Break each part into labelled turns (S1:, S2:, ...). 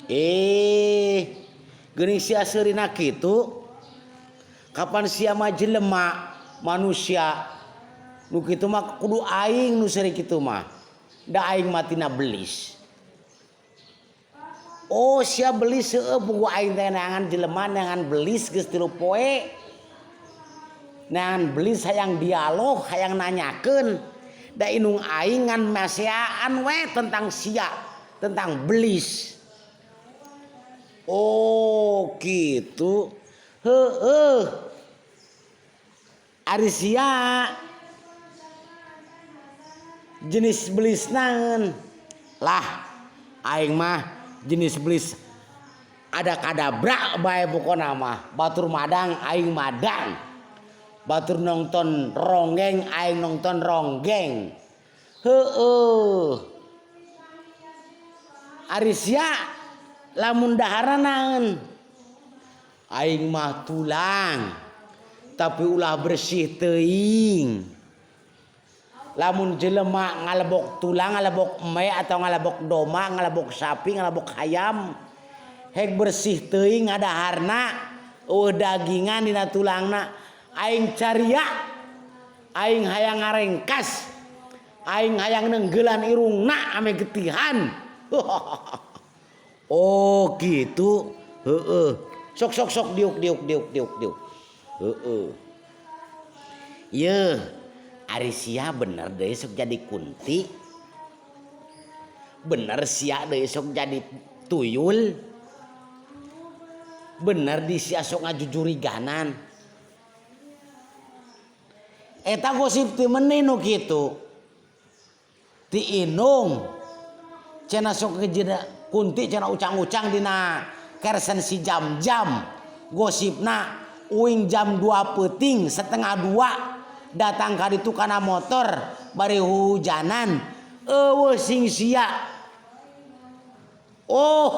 S1: Eh, geuning sia seurina kitu? Kapan sia mah jelema manusia nu kitu mah kudu aing nu seuri kitu mah. Da aing mah tina belis. Oh, sia belis heueuh puguh aing teh neangan jelema neangan belis geus 3 poe. Neangan belis hayang dialog, hayang nanyakeun. Da indung aing ngan maseaan we tentang sia, tentang belis. Oh, gitu. Heueuh. Ari sia jenis belis naon? Lah, aing mah jenis belis ada kadabra bae pokona mah. Batur madang aing madang. Batur nonton ronggeng aing nonton ronggeng. Heueuh. Ari sia lamun daharna naon? Aing mah tulang tapi ulah bersih teuing. Lamun jelema ngalebok tulang, ngalebok embe atau ngalebok domba, ngalebok sapi, ngalebok hayam, hek bersih teuing ngadaharna eueuh dagingan dina tulangna. Aing caria, aing hayang ngarengkas, aing hayang nenggelan irungna ame getihan. Oh gitu. Heeh. Sok sok sok diuk diuk diuk diuk diuk. Heeh. Yeuh, ari sia bener deui sok jadi kunti. Bener sia deui sok jadi tuyul. Bener di sia sok ngajujuriganan. Eta gosip ti meni nu kitu. Ti indung. Cenah sok ngejeda kunti cenah ucang-ucang dina kersen si jam-jam. Gosipna uing jam 2 peuting setengah dua datang ka ditu kana motor bari hujanan eueuh sing sia. Oh,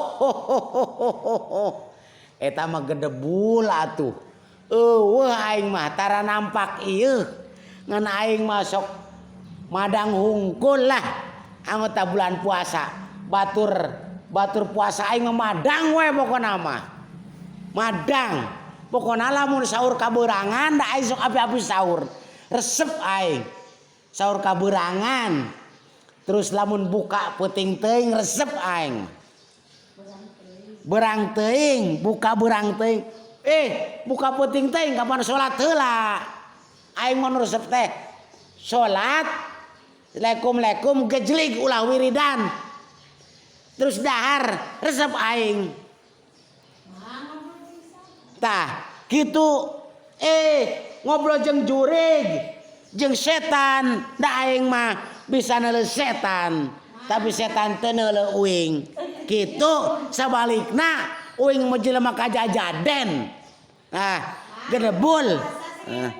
S1: eta mah gedebul atuh. Eueuh aing mah tara nampak ieu. Ngan aing mah sok madang hungkul lah anggota bulan puasa. Batur batur puasa aing mah madang we pokona mah. Madang. Pokona lamun sahur kaberangan da aing sok api-api sahur. Resep aing. Sahur kaberangan. Terus lamun buka peuting teuing resep aing. Berang teuing, buka berang teuing. Buka peuting teuing kapan salat heula. Aing mah nu resep teh salat lekum-lekum gejlig ulah wiridan. Terus dahar resep aing. Tah, kitu ngobrol jeung jurig, jeung setan, da aing mah bisa neuleuh setan, tapi setan teu neuleuh uing. Kitu sabalikna uing mah jelema kajajaden. Nah, gedebul. Nah.